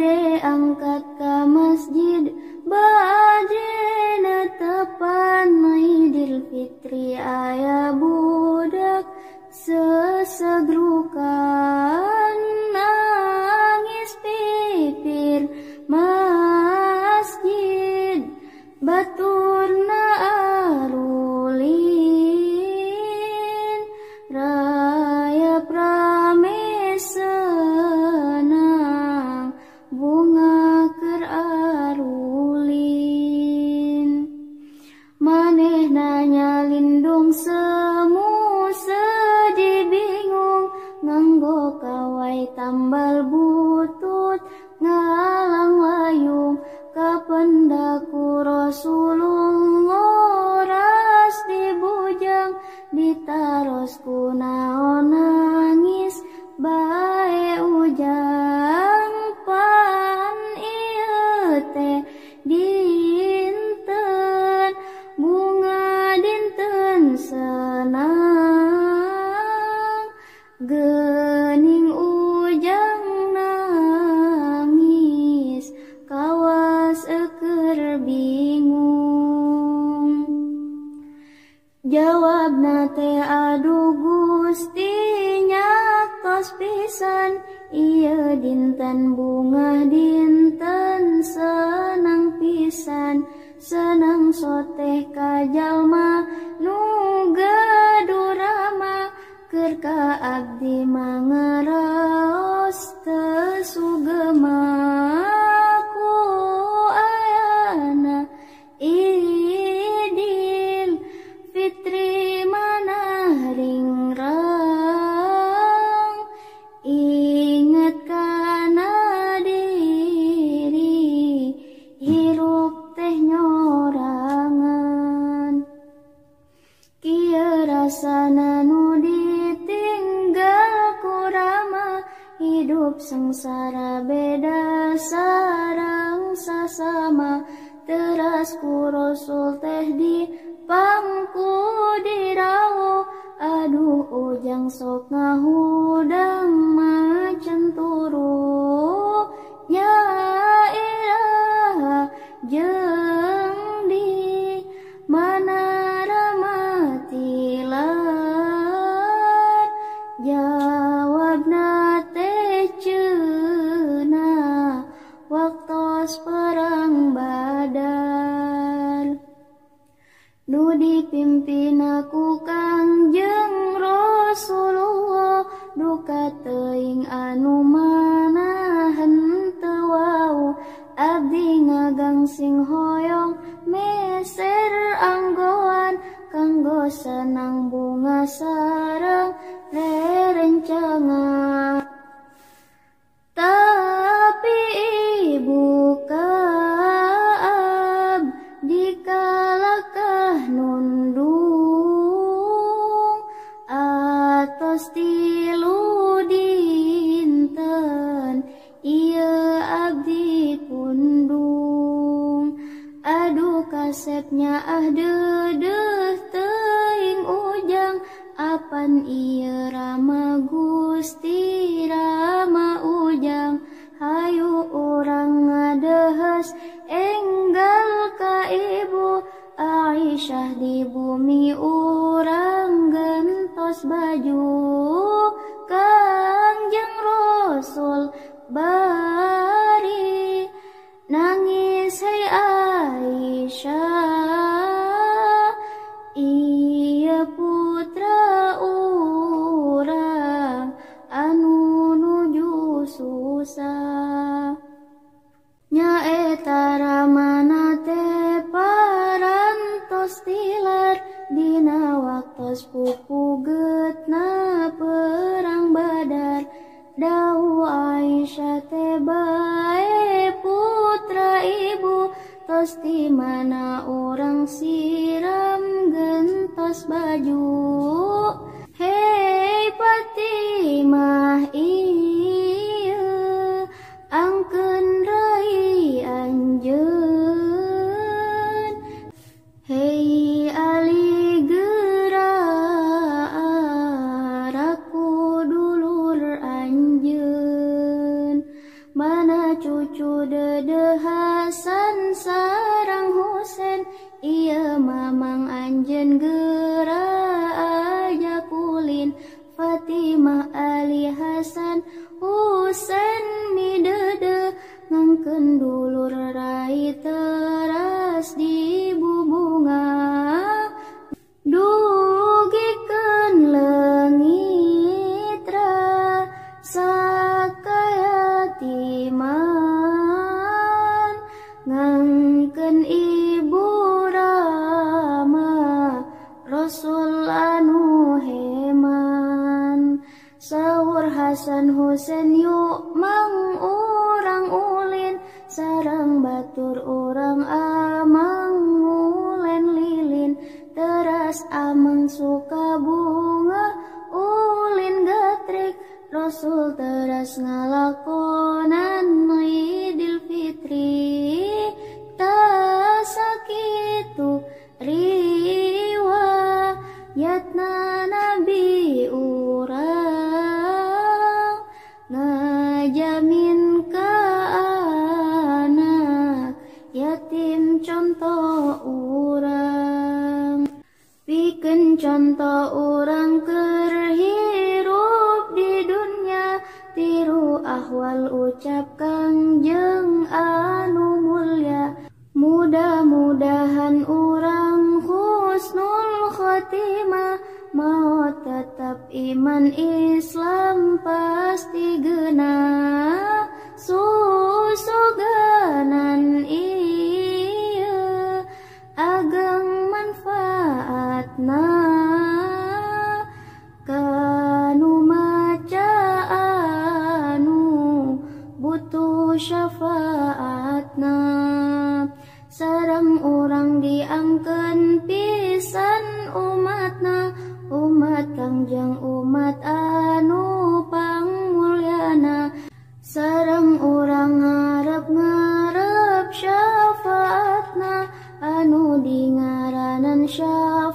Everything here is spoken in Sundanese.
Bade angkat ka masjid bade netepan Idul Fitri aya budak sesegrukan nangis pipir masjid baturna arulin rayap rame senang bunga keur arulin manehna nyalindung semu sedih bingung nganggo kawai tambal butut ngalang layung kapendaku Rasulullah ras dibujang ditaros ku naon nangis bae ujang pan ieu teh dinten bunga dinten senang geuning ujang nangis kawas eukeur bingung jawabna teh aduh Gusti nyatos pisan ieu dinten bungah dinten senang pisan senang soteh ka jalma nu gaduh rama keur ka abdi mangaraos teu sugema ku ayana Idul Fitri manah ringrang inget kana diri hirup teh nyorangan kieu rasana nu ditinggal ku rama hidup sengsara beda sareng sasama teras ku Rasul teh di pangku dirawu aduh ujang sok ngahudang macan turu nya iraha jeung di mana ramatilar jawabna teh ceunah waktos perang Badar nu dipimpin ku Kangjeng Rasulullah duka teuing anu mana henteu wau abdi ngagangsing hoyong meser anggoan kanggo senang bunga sareng rerencangan tapi ibu kaab dikalakah nundung atos tilu dinten ieu abdi pundung aduh kasepnya ah deudeuh teuing ujang apan ieu rama Gusti rama ujang hayu urang ngadeuheus enggal ka ibu Aisyah di bumi urang gentos baju Kangjeng Rasul bari nangis hei Aisyah ieu putra urang anu nuju susah nyaeta ramana teh parantos tilar dina waktos pupugetna perang Badar dau Aisyah teh bae putra ibu tos di mana urang siram gentos baju hei Fatimah ieu angkeun rai anjeun hei Ali geura araku dulur anjeun. Anak cucu Dede Hasan sarang Husen, ieu mamang anjeun geura aja kulin. Fatimah Ali Hasan Husen midede, ngangkeun dulur rai teras di bubunga. Dugikeun leungit rasa kayatiman, ngangkeun ibu rama Rasul anu heman. Saur Hasan Husen yuk mang urang ulin, sarang batur urang amang ngulen lilin. Teras amang suka bunga ulin gatrik, Rasul teras ngalakonan Idul Fitri. Tasakitu riwayatna Nabi urang, ngajamin ka anak yatim contoh urang. Pikeun contoh urang keur hirup di dunya, tiru ahwal ucap Kangjeng anu mulya. Mudah-mudahan urang husnul khotimah, maut tetap iman Islam pasti genah. Susuganan ieu ageng manfaatna, kanu maca anu butuh syafaatna. Sareng urang diangkeun pisan umatna, umat Kangjeng umat anu pangmulyana. Sareng urang ngarep-ngarep syafaatna, anu dingaranan syafaat.